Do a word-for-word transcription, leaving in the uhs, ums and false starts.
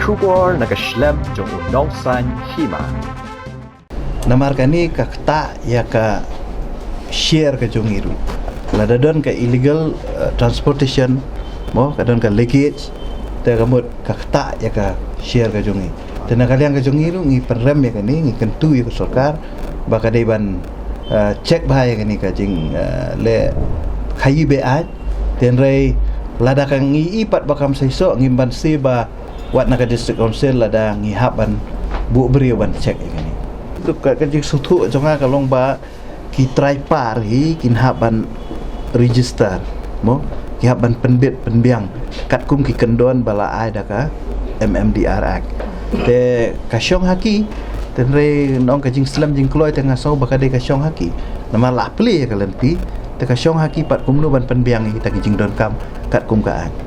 Khubor na ka shlem jong u nongsan hima. Namar kane ka ktah ïa ka share ka jong ngi ruh. Lada don ka illegal uh, transportation, mo, ka don ka leakage, te ka mut ka ktah ïa ka share ka jong ngi. Te na ka liang ka jong ngi ruh ngi pynrem ïa kane, ngi kyntu ïa ka sorkar ba ka dei ban uh, check bha ïa kane ka jing uh, le khaïi be ai. Te hynrei lada ka ngi i pat ba kam seisoh ngim ban se ba wat na ka district council lada ngi hap ban buh briew ban check ïa kane. Tu ka ka jing suthu jong nga ka long ba ki trai par hi kin hap ban register, mo, ki hap ban pynbit pynbiang katkum ki kyndon ba la ai da ka M M D R Act. Te ka shong ha ki, te hynrei nong ka jingslem jingkloi te nga sngew ba ka dei ka shong ha ki. Namar la plie ka lynti, te ka shong ha ki pat kumno ban pynbiang ïa kita ki jingdonkam katkum ka Act.